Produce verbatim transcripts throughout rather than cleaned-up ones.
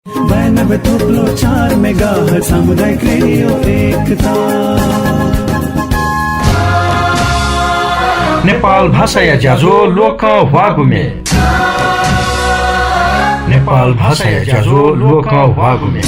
बयानब्बे थोप्लो चार मेगाहर्ज सामुदायिक रेडियो एकता। नेपाल भाषाया ज्याझ्वः ल्वकं ह्वाःगु मे। नेपाल भाषाया ज्याझ्वः ल्वकं ह्वाःगु मे।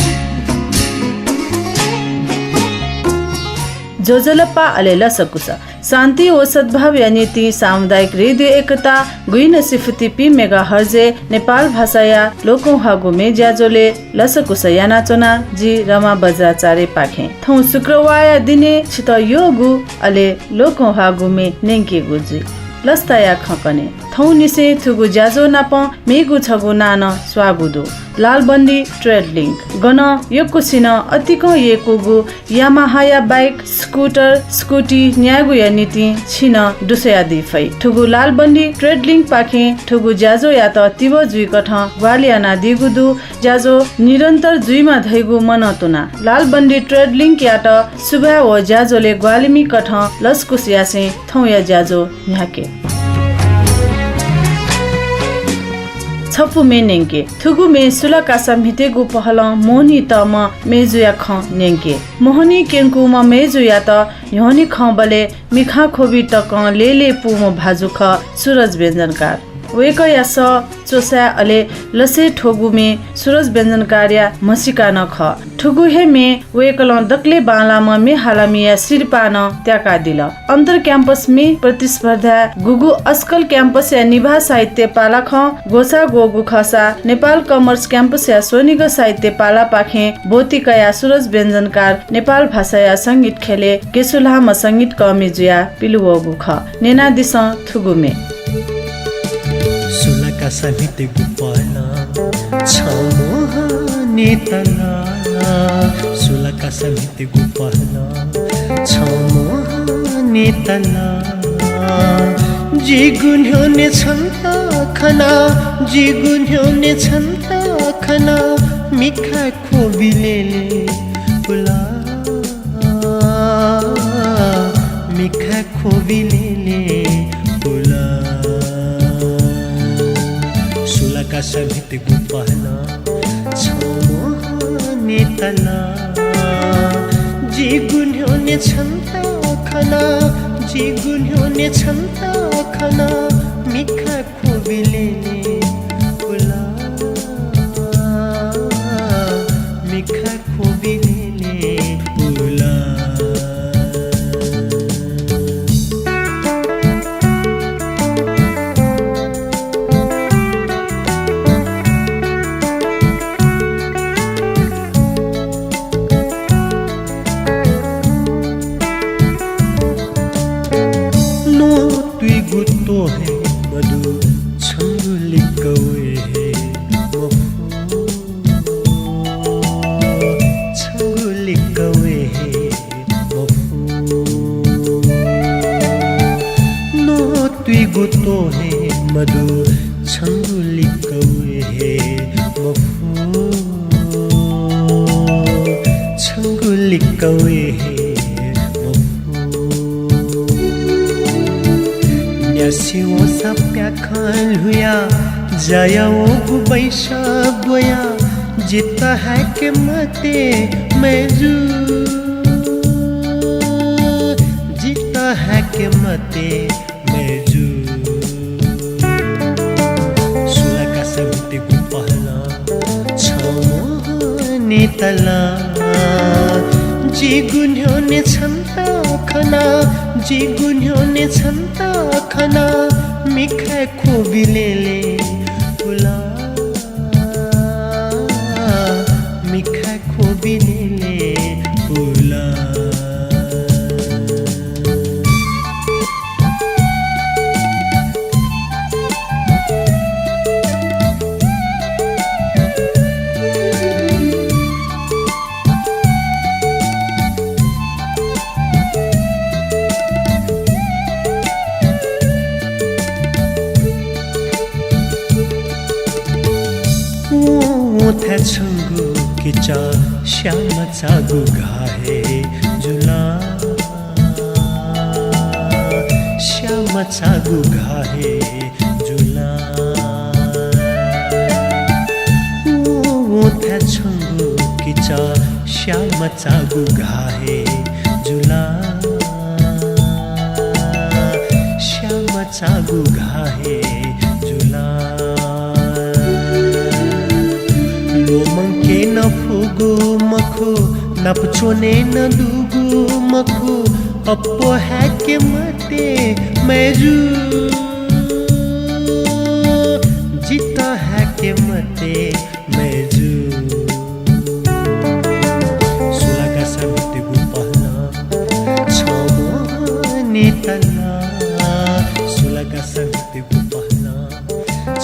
ज्वजलपा अले लसकुस। शान्ति व सद्भावया निंतिं सामुदायिक रेडियो एकता गुइनसिफुतिपी मेगाहर्जय् नेपाल भाषाया ल्वकं ह्वाःगु मे ज्याझ्वलय् लसकुस यानाच्वना जि रमा बज्राचार्यपाखें। थौं शुक्रवारया दिने छितः यःगु अले ल्वकं ह्वाःगु मे न्यंकेगु जुइ। लसताया खँ कने। थौंनिसें थुगु ज्याझ्वः नाप मेगु छगू नां नं स्वाःगु दु। Lalbandi trade link. गन यक्वसिनं अतिकं यय्कूगु यामाहाया बाइक, स्कुटर, स्कुटी न्यायेगुया निंतिं छिं नं दुस्वयादी फइ। थुगु लालबन्दी ट्रेड लिंकपाखें थुगु ज्याझ्वःयात तिबः जुइकथं ग्वाहालि यानादीगु दु। ज्याझ्वः निरन्तर जुइमा धइगु मनंतुना। लालबन्दी ट्रेड लिंकयात सुभाय् व ज्याझ्वलय् ग्वाहालिमिकथं लसकुस यासें थौंया ज्याझ्वः न्ह्याके। छपु मे न्यंके। थुगु मे सुलाकासा म्हितेगु पहलं मोहनी तःम्ह मय्जुया खँ न्यंके। मोहनी क्यंकूम्ह मय्जुयात न्ह्यःने खंबलय् मिखां ख्वबि तकं लेले पूम्ह भाजु खः सुरज व्यञ्जनकार। वय्कःया सः च्वसाय् अले लसय् थ्वःगु मे सुरज व्यञ्जनकारया म्हसीका नं खः। थुगु हे मे वय्कलं दकलय् बांलाःम्ह मे हालामिया सिरपाः नं त्याकादिल। अन्तर क्याम्पस मे प्रतिस्पर्धाय् गुगु अस्कल क्याम्पसया निभाः साहित्य पालाखं ग्वसाः ग्वःगु खःसा नेपाल कमर्स क्याम्पसया स्वनिगः साहित्य पालापाखें ब्वति कयाः सुरज व्यञ्जनकार नेपाल भाषाया संगीत ख्यलय् गेसुलाःम्ह संगीतकःमि जुयाः पिलुवःगु खः। न्यनादिसँ थुगु मे। सुलाकासा म्हितेगु पहलं छं मोहनी तल। सुलाकासा म्हितेगु पहलं छं मोहनी तल। जिगु न्ह्यःने छन्त खना, जिगु न्ह्यःने छन्त खना, मिखा ख्वबि लेले पुला। मिखा ख्वबि लेले पुला। सुलाकासा म्हितेगु पहलं छं मोहनी तल। जिगु न्ह्यःने छन्त खना, जिगु न्ह्यःने छन्त खना, मिखा ख्वबि लेले पुला। मिखा ख्वबि लेले पुला। न्वतुइगु त्वहय् मदु, छंगु लिक्क वये हे मफु। छंगु लिक्क वये हे मफु। न्वतुइगु त्वहय् मदु, छंगु लिक्क वये हे मफु। छंगु लिक्क वये हे मफु। न्यासि वंसा प्याखं ल्हुया, जाया वःगु बैस ब्वया, जितः हाय्के मते मय्जु। जितः हाय्के मते मय्जु। सुलाकासा म्हितेगु पहलं छं मोहनी तल। जिगु न्ह्यःने छन्त खना, जिगु न्ह्यःने छन्त खना, मिखा ख्वबि लेले पुला। मिखा ख्वबि लेले पुला। वंथाय् छंगु किचा स्यामचागु घाः हे जुल। स्यामचागु घाः हे जुल। वंथाय् श्यामचागु घाः हे जुल, श्यामचागु घाः हे जुल। ल्वःमंके नं फुगु मखु, नाप च्वने नं दुगु मखु, अप्वः हाय्के मते मय्जु, जितः हाय्के मते मय्जु। सुलागासा भित्तिगु पहलं छम्ह नेतां ला, सुलागासा भित्तिगु पहलं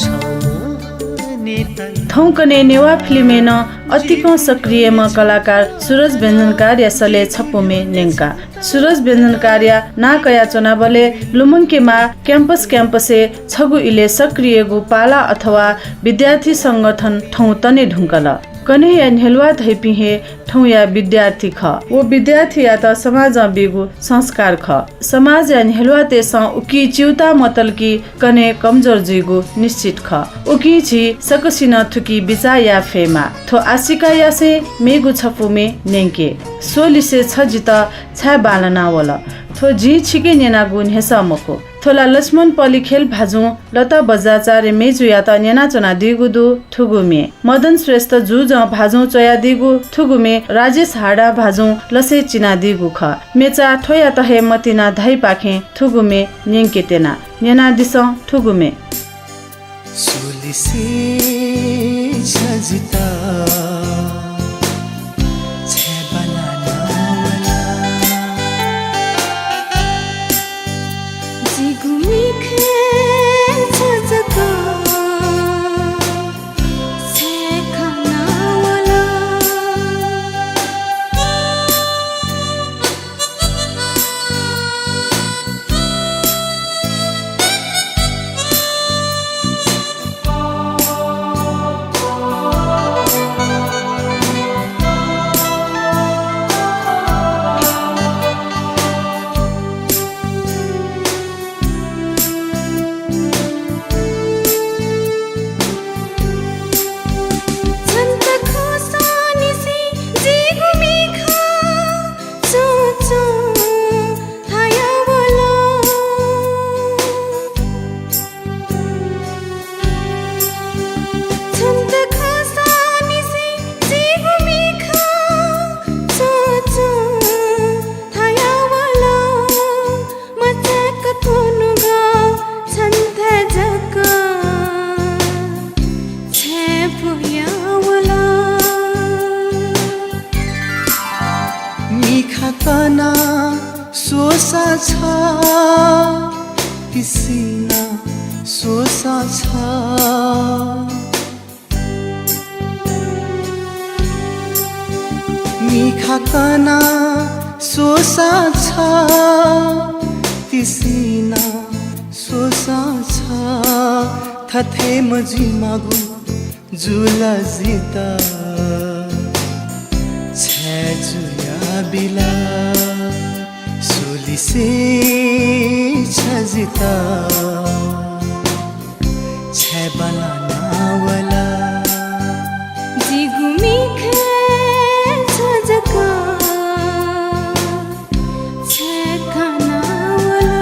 छम्ह नेतां ला। थौंकन्हय् नेवाः फिल्मय् नं अतिकं सक्रियम्ह कलाकार सुरज व्यञ्जनकारया सलय् छपु म्ये न्यंका। सुरज व्यञ्जनकारया नां कयाच्वनाबलय् लुमंकेमाः क्याम्पस क्याम्पसय् छगू इलय् सक्रियगु पाला अथवा विद्यार्थी संगठन थौं तने धुंकल। कन्हय्‌या न्ह्यलुवा धइपिं हे थौंया विद्यार्थी खः। व विद्यार्थीयात समाजं बीगु संस्कार खः। समाजया न्ह्यलुवातय्‌सं उकी च्यूताः मतल कि कन्हय् कमजोर जुइगु निश्चित खः। उकिं झी सकसिनं थुकी बिचाः याये फयेमाः। थ्व आशिका यासें मेगु छपु म्ये न्यंके। स्वलिसे छ जितः छाय् बांलाना वल? थ्व जिं छिके न्यनागु न्ह्यसः मखु। थ्व ला लक्ष्मण पलिखेल भाजुं लता बज्राचार्य मय्जुयात न्यनाच्वनादीगु दु। थुगु म्ये मदन श्रेष्ठ जुजुं भाजुं च्वयादीगु। थुगु म्ये राजेश हाडा भाजुं लसय् चिनादीगु खः। मेचा थ्वयात हे मतिना धाइपाखें थुगु म्ये न्यंके त्यना। न्यनादिसँ थुगु म्ये। स्वलिसे छ जितः छाय् बांलाना वल? जिगु मिखय् छ जक छाय् खना वल? मिखा कना स्वसा छ, तिसिना स्वसा छ। मिखा कना स्वसा छ, तिसिना स्वसा छ। थथे मजिमागु जुल जितः छाय् जुया बिल? स्वलिसे छ जितः छाय् बांलाना वल? जिगु मिखय् छ जक छाय् खना वल?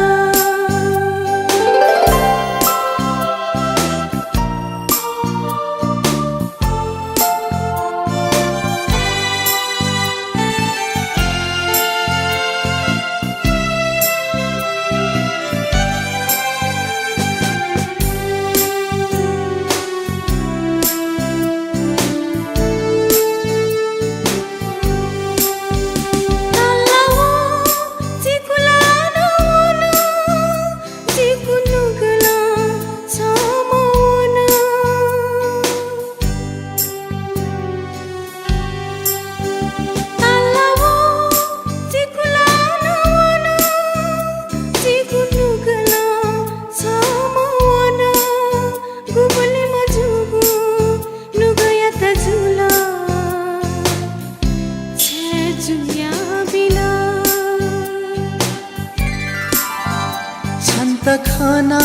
छन्त खना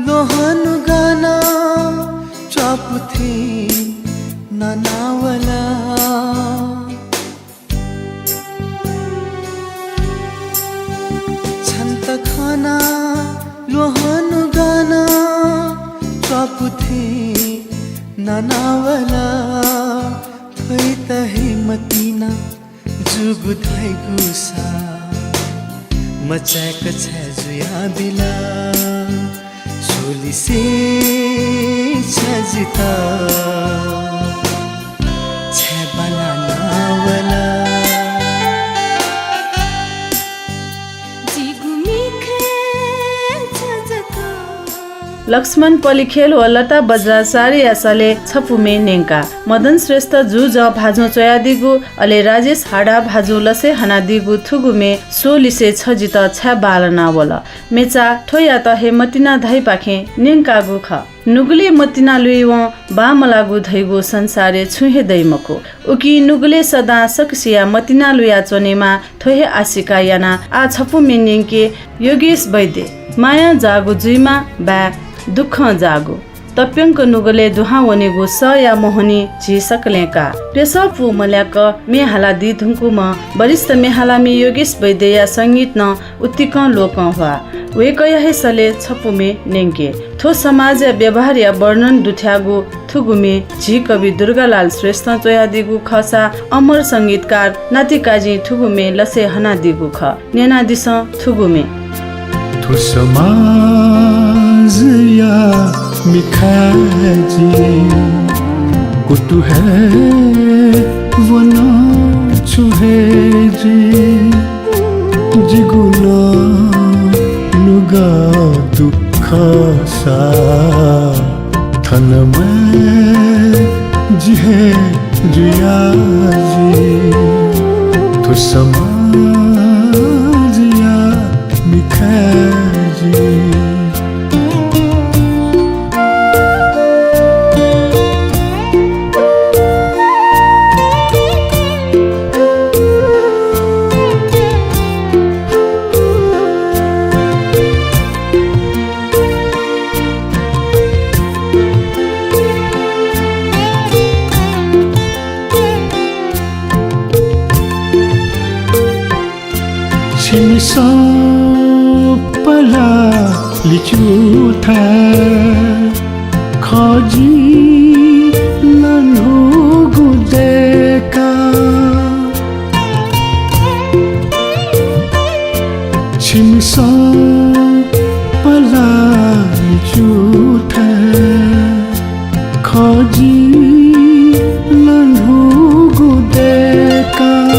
ल्वहंनुगः नं च्वापु थें नना वल। खाना ल्वहनु गाना च्वापुथें नानावला। थ्वइत हे मतिना जूगु धाइगु सा मचाय्क छाय् जुयाबिल। सोलिसे छाय् जितः छाय् बालानावला। जिगु मिखय् छ जक। लक्ष्मण पलिखेल व लता बज्राचार्यया सलय् छपु म्ये न्यंका। मदन श्रेष्ठ जूजः भाजुं च्वयादीगु, अले राजेश हाडा भाजुं लसय् हनादीगु थुगु म्ये सोलिसे छ जितः छाय् बालानावल। मेचा थ्वयात हे मतिना धाइपाखें न्यंकागु खः। नुगलय् मतिना लुइवं बांमलाःगु धइगु संसारय् छुं हे दइ मखु। उकिं नुगलय् सदां सकसिया मतिना लुया च्वनेमा थ्व हे आशिका यानाः आः छपु म्ये न्यंके योगेश वैद्य। मायां जाःगु जुइमा बाय् दुःखं जाःगु। तप्यंक नुगलय् दुहां वनेगु सःया मोहनी झी सकलें का। प्यसः पू मल्याक म्ये हालादी धुंकूम्ह वरिष्ठ म्ये हालामि योगेश वैद्यया संगीत नं उतिकं लोकंह्वाः। वय्कःया हे सलय् छपु म्ये न्यंके। थ्व समाजया व्यवहारया वर्णन दुथ्याःगु थुगु म्ये झी कवि दुर्गालाल श्रेष्ठं च्वयादीगु खःसा अमर संगीतकार नातिकाजीं थुगु म्ये लसय् हनादीगु खः। न्यनादिसँ थुगु म्ये। थ्व समाजया मिखाय् जि कुतुहय् वन छु हे जि। जिगु नं नुगः दुःख सा थनम्ह जि हे जुया जि। थ्व समाजया मिखाय् जि। छिमिसं पलाः लिच्वः थें खः जि नं न्हूगु दय्काः। छिमिसं पलाः लिच्वः थें खः जि नं न्हूगु दय्काः।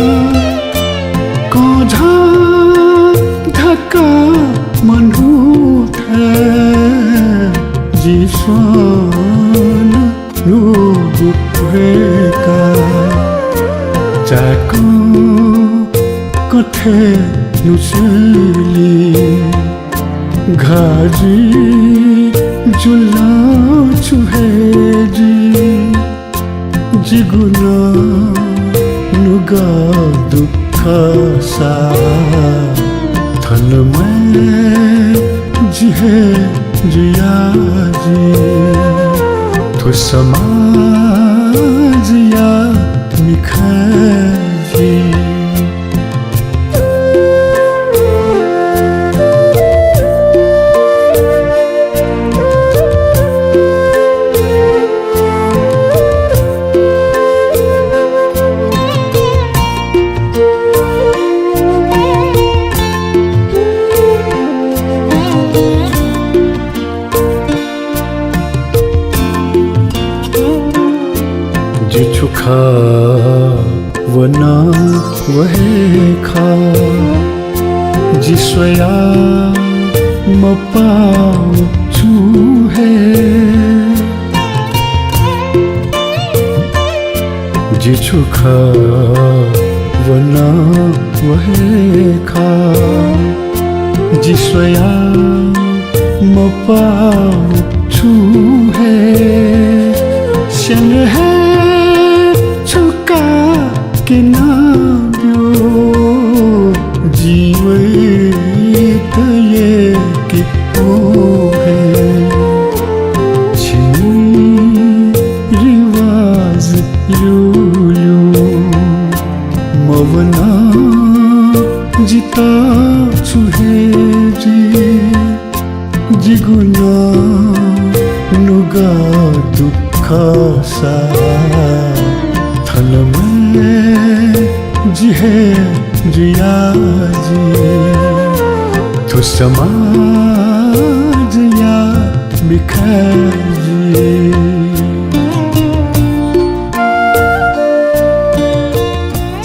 कं झा धकाः मन्हू थें जि स्वं न्हूगु ह्वय्काः। चाकं कथय् नुसेंलि घाः जुइ जुल छु हे जि। जिगु नं नुगः दुःख सा थनम्ह जि हे जुया जि। थ्व समाजया मिखाय् जि। जि छु खः, व नं व हे खः। जि स्वया मपाउ छुं हे। जि छु खः, व नं व हे खः। जि स्वया मपाउ छुं हे। स्यने हे छु का के नं ब्यू, जि वइत यय्केगु हे। छिमि रिवाज ल्यूल्यू मवना जित छु हे जुइ जिगु नं नुगः दुःख सा, थन म्ये जि हे जुया जि, थ्व समाजया मिखा जि।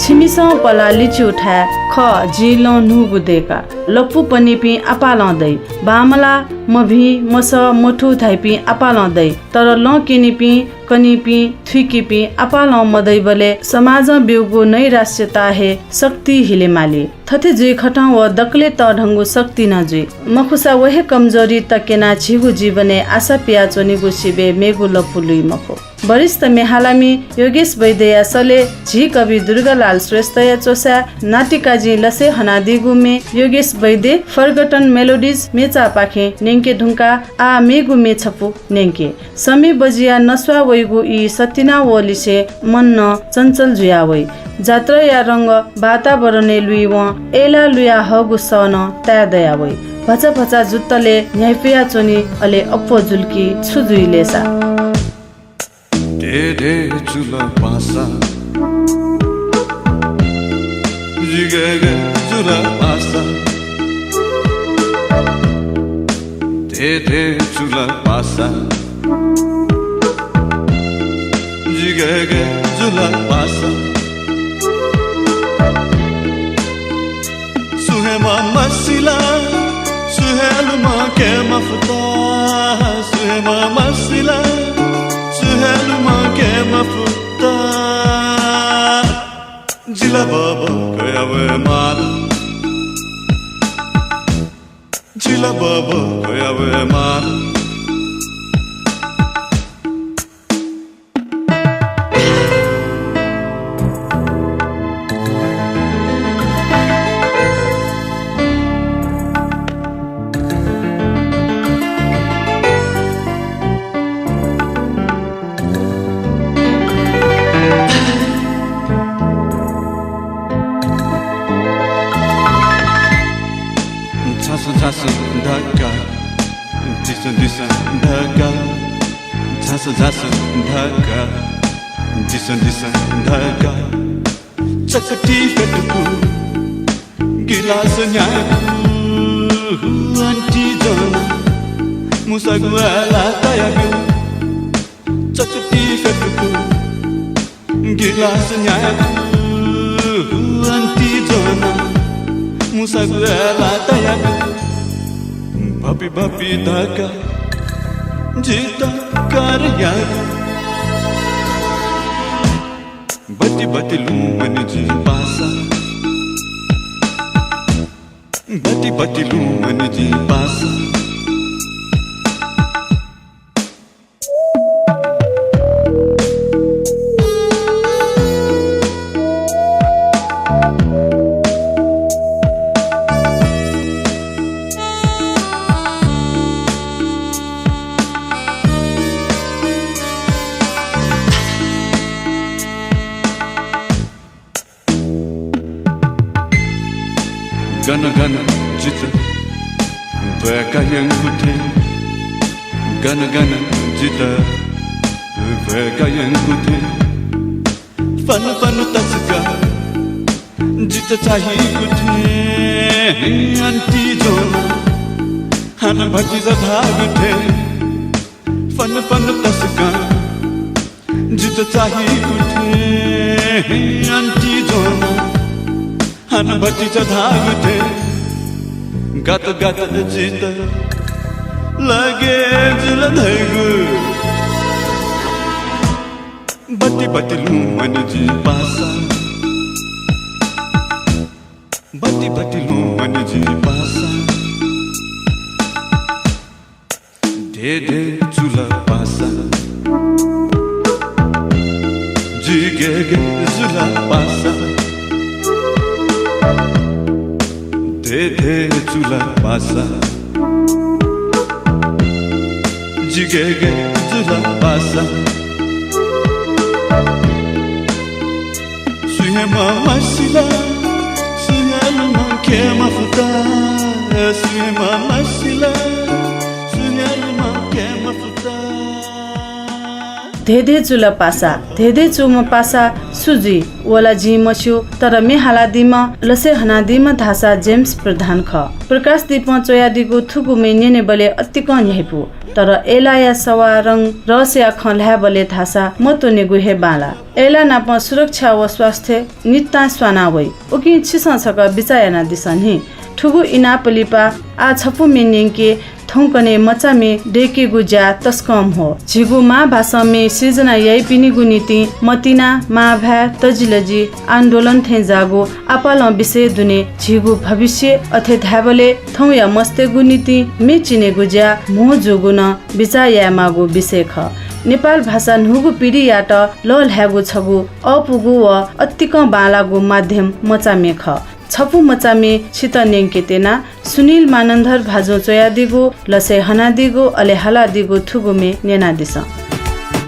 छिमिसं पलाः लिच्युथाय् खः, जिं लं न्हूगु दय्का। लँपु पनीपिं आपालं दइ। बांमलाः, मभिं, मसः, मथू धाइपिं आपालं दइ। तर लँ क्यनीपिं, कनीपिं, थुइकीपिं आपालं मदइबलय् समाजं ब्यूगु नैराश्यता हे शक्ति हिले माली। थथे जुइखतं व दकलय् तःधंगु शक्ति नं जुइ। मखुसा व हे कमजोरीत क्यनाः झीगु जीवनय् आशा पियाच्वनीगु सिबय् मेगु लँपु लुइ मखु। वरिष्ठ म्येहालामि योगेश वैद्यया सलय् झी कवि दुर्गालाल श्रेष्ठया च्वसाय् नातिकाजिं लसय् हनादीगु म्ये योगेश वैद्य Forgotten Melodies म्येचाःपाखें न्यंके धुंकाः आः मेगु म्ये छपु न्यंके। समी बजिया नस्वाः वइगु ई सतिना वःलिसे मन नं चञ्चल जुया वइ। जात्राया रंग वातावरणय् लुइवं अय्‌लाः लुया हःगु सः नं ताय् दया वइ। भचा भचा जुत्तलय् न्ह्याइपुया च्वनी, अले अप्वः जुल कि छु जुइ लय्‌सा। धे धे जुल पासा, जिगेगे जुल पासा, धे धे जुल पासा, जिगेगे जुल पासा। सु हे ममसिला, सु हे लुमंके मफुत, सु हे ममसिला, सु हे लुमंके मफुत। जिला बब कया वये माल, जिला बब कया वये माल। झासँ झासँ धकाः, दिसँ दिसँ धकाः, झासँ झासँ धकाः, दिसँ दिसँ धकाः। चकति फेतुकु गिलास न्यायेकु आन्टी जना, मुसागु आला तयागु। चकति फेतुकु गिलास न्यायेकु आन्टी जना, मुसागु आला तयागु। भपि भपि धकाः जितः कर यायेगु। बति बति लुमनि जि पासा, बति बति लुमनि जि पासा। गन गन जितः ब्वय्‌का यंगु थें, गन गन जितः ब्वय्‌का यंगु थें, फन फन तसकं जितः चाहीगु थें, आन्टी जना, हानं भतिजा धाःगु थें, फन फन तसकं जितः चाहीगु थें, आन्टी जना, हानं भतिजा धाःगु थें, गात गात जितः लगे जुल धइगु। बति बति लुमनि जि पासा, बति बति लुमनि जि पासा। धे धे जुल पासा, जि गे गे जुल पासा। धे धे जुल पासा, जि गे गे जुल पासा। सु हे ममसिला, सु हे न्यालुमं के मफुत, सुनेमा मसिल, सुनेलुमं के मफुत। धेधे जुल पासा, धेधे चूम्ह पासा सु जुइ, व ला जिं मस्यू, तर म्ये हालादीम्ह, लसय् हनादीम्ह धाःसा जेम्स प्रधान खः। प्रकाश दीपं च्वयादीगु थुगु म्ये न्यनेबलय् अतिकं न्ह्याइपु, तर अय्लाया सवाः रं रहस्यया खँ ल्हायेबलय् धाःसा मत्वनेगु हे बांलाः। अय्ला नाप सुरक्षा व स्वास्थ्य नितां स्वाना वइ। उकिं छिसं छकः बिचाः यानादिसँ नि। थुगु इनाप लिपा आः छपु म्ये न्यंके थौंकन्हय् मचा म्ये दय्केगु ज्या तसकं म्हो। झीगु मांभासं म्ये सिर्जना याइपिनिगु निंतिं मतिना, मांभाय्, तजिलजि, आन्दोलन थें जाःगु आपालं विषय दुने झीगु भविष्य, अथे धायेबलय् थौंया मस्तय्गु निंतिं म्ये चिनेगु ज्या म्हो जूगु नं बिचाः यायेमाःगु विषय खः। नेपाल भाषा न्हूगु पिढीयात लःल्हायेगु छगू अःपुगु व अतिकं बांलाःगु माध्यम मचा म्ये खः। छपु मचा म्ये छितः न्यंके त्यना। सुनिल मानन्धर भाजुं च्वयादीगु, लसय् हनादीगु, अले हालादीगु थुगु म्ये न्यनादिसँ।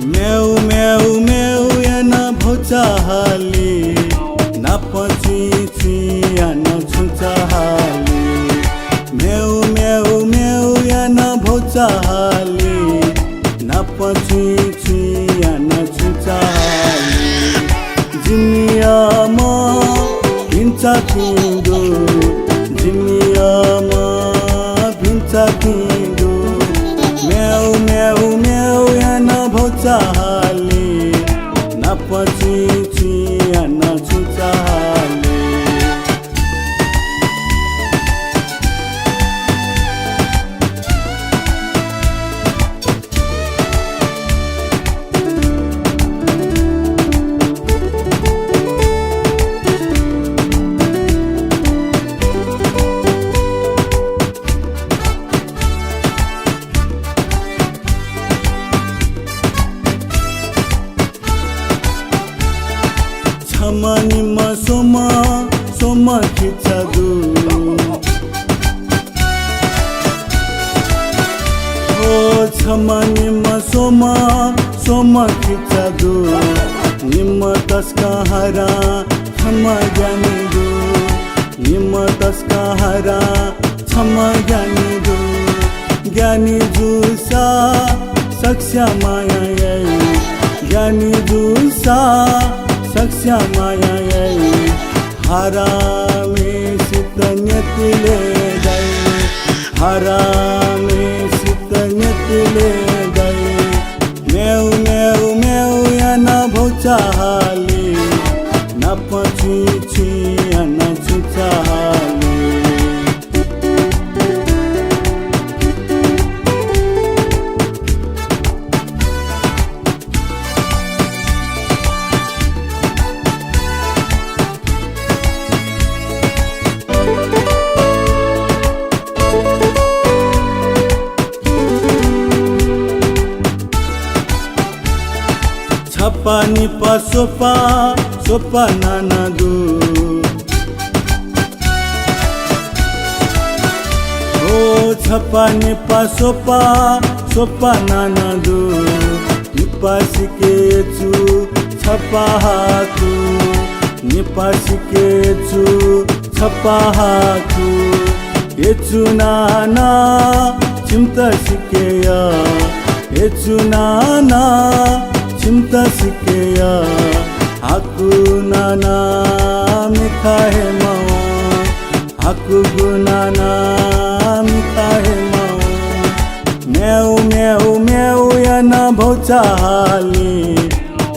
म्याउ, म्याउ, म्याउ याना भौचा हाली, नाप चुइँ, चुइँ याना छुचा हाली। म्याउ, म्याउ, म्याउ याना भौचा हाली, नाप चुइँ, चुइँ याना छुचा हाली। जिमि अम्मा भिंचापिं दु, जिमि अम्मा भिंचापिं दु। म्याउ, म्याउ, म्याउ याना भौचा हाली, नाप चुइँ, चुइँ याना छुचा हाली। छम्ह निम्ह स्वम्ह, स्वम्ह खिचा दु। ओ छम्ह निम्ह स्वम्ह, स्वम्ह खिचा दु। निम्ह तसकं हारां छम्ह ज्ञानी दु। निम्ह तसकं हारां छम्ह ज्ञानी दु। ज्ञानी जूसा सकस्यां माया याइ। ज्ञानी जूसा सकस्यां माया याइ। हाराम्हेसित न्यतिले दाइ। हाराम्हेसित न्यतिले दाइ। म्याउ, म्याउ, म्याउ याना भौचा हाली। नाप चुइँ, चुइँ याना छुचा हाली। छपा निपा स्वपा, स्वपा नाना दु। ओ छपा निपा स्वपा, स्वपा नाना दु। निपा सिके चु छपा हाकु। निपा सिके चु छपा हाकु। एचु नाना छिमत सिकेया। एचु नाना छिमत सिकेया। हाकु नाना मिखा हे मावा। हाकुगु नाना मिखा हे मावा। म्याउ, म्याउ, म्याउ याना भौचा हाली।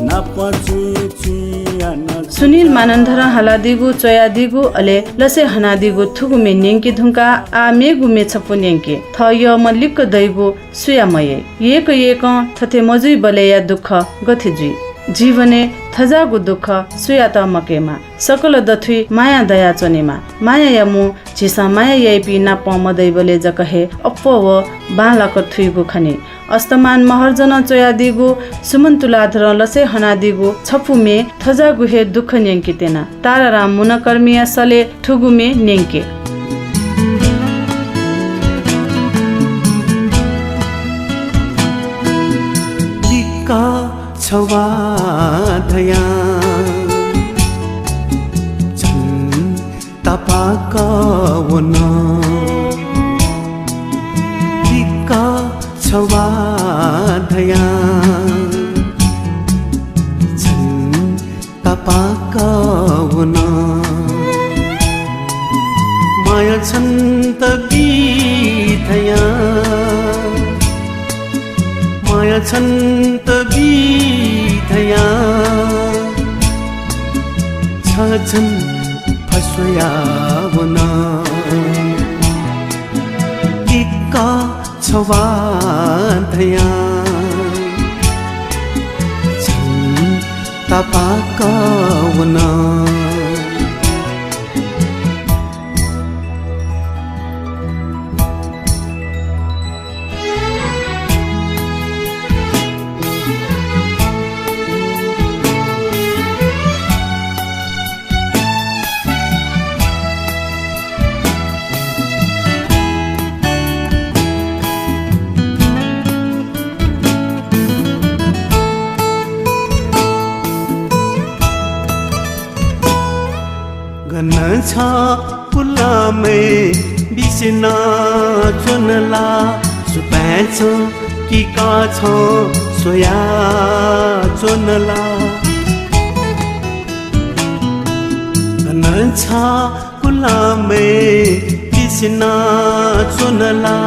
नाप चुइँ, चुइँ याना सुनिल मानन्धरं हालादीगु, च्वयादीगु, अले लसय् हनादीगु थुगु म्ये न्यंके धुंकाः आः मेगु म्ये छपु न्यंके। थः यःम्ह लिक्क दइगु सुया मयय्। यय्क यय्कं थथे मजुइबलय्‌या दुःख गथे जुइ? जीवनय् थज्याःगु दुःख सुयात मकयेमा। सकल दथुइ मायां दयाच्वनेमा। मायाया मू झीसं माया याइपिं नाप मदइबलय् जक हे अप्वः व बांलाक थुइगु खनी। अस्तमान महर्जनं च्वयादीगु, सुमन तुलाधरं लसय् हनादीगु छपु म्ये थज्याःगु हे दुःख न्यंके त्यना। ताराराम मुनकर्मीया सलय् थुगु म्ये न्यंके। लिक्क छवा धयां झन् तापाक तापाक वन। माया छन्त बी धयां, माया छन्त बी धयां, छ झन फस्वया वन। लिक्क छवा धयां, छन तापाक वन। गन छ कुलामय् बिसिना च्वन ला, सुपाँय् छ कि का छ स्वया च्वन ला। गन छ कुलामय् बिसिना च्वन ला,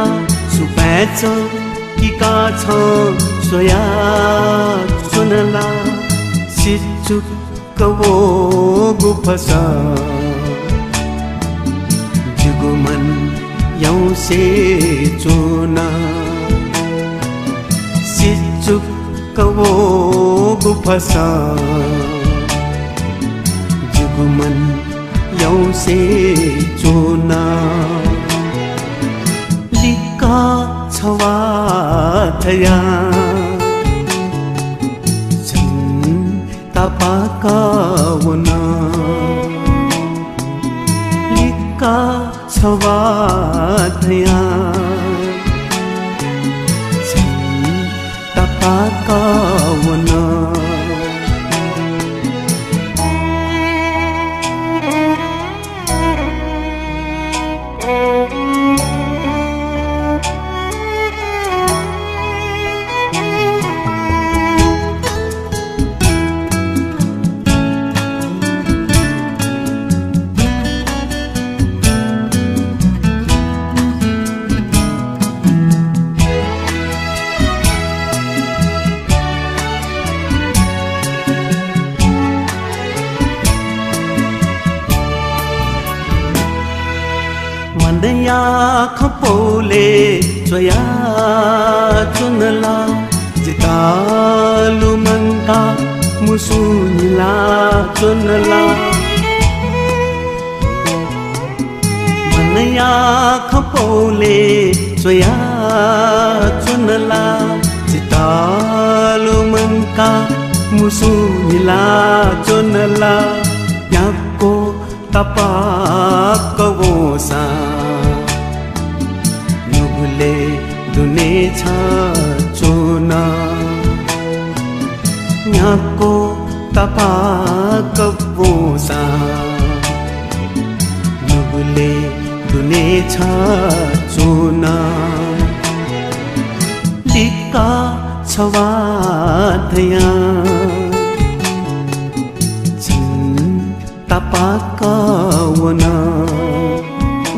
सुपाँय् छ कि का छ स्वया च्वन ला। सिचुक्क वःगु फसं जिगु मन यौसे च्वना। सिचुक्क वःगु फसं जिगु मन यौसे च्वना। लिक्क छवा धयां, छन तापाक वन। लिक्क छवा धयां, छन तापाक वन। मनया खँ पौले च्वया च्वन ला, जितः लुमंका मुसु निला च्वन ला। मनया खँ पौले च्वया च्वन ला, जितः लुमंका मुसु निला च्वन ला। न्याक्व तापाक वंसां नुगलय् दुने छाय् च्वना। न्याक्व तापाक वंसां नुगलय् दुने छाय् च्वना। लिक्क छवा धयां छन तापाक वन।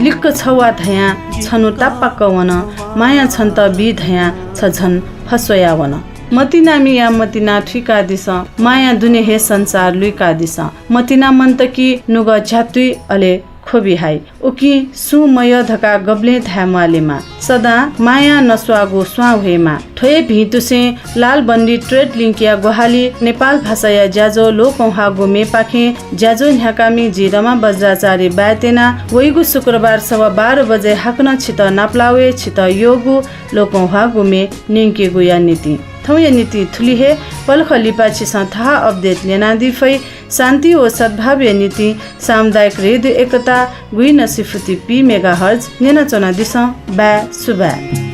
लिक्क छवा धयां छन्हु तापाक वन। माया छन्त बी धयां छ झन फस्वया वन। मतिनामिया मतिना थुइकादिसँ, माया दुने हे संसार लुइकादिसँ। मतिना मन्त कि नुगः झ्यातुइ अले ख्वबि हाइ। उकिं सुं मयः धकाः गबलें धाये म्वालेमा। सदां मायां नस्वाःगु स्वां ह्वयेमा। थ्व हे भिंतुसें लालबन्दी ट्रेड लिंकया ग्वाहालि नेपाल भाषाया ज्याझ्वः लोकंह्वाःगु म्येपाखें ज्याझ्वः न्ह्याकामि जि रमा बज्राचार्य बाय् त्यना। वइगु शुक्रबार सवा बाह्र बजे हाकनं छितः नापलाः वये। छितः यःगु लोकंह्वाःगु म्ये न्यंकेगुया निंतिं। थौंया निंतिं थुलि हे। पलख लिपा छिसं थःहा update ल्यनादी फइ। शान्ति व सद्भावया निंतिं सामुदायिक रेडियो एकता गुइनसि फुति पी मेगाहर्ज न्यनाच्वनादिसँ। बाय्, सुभाय्।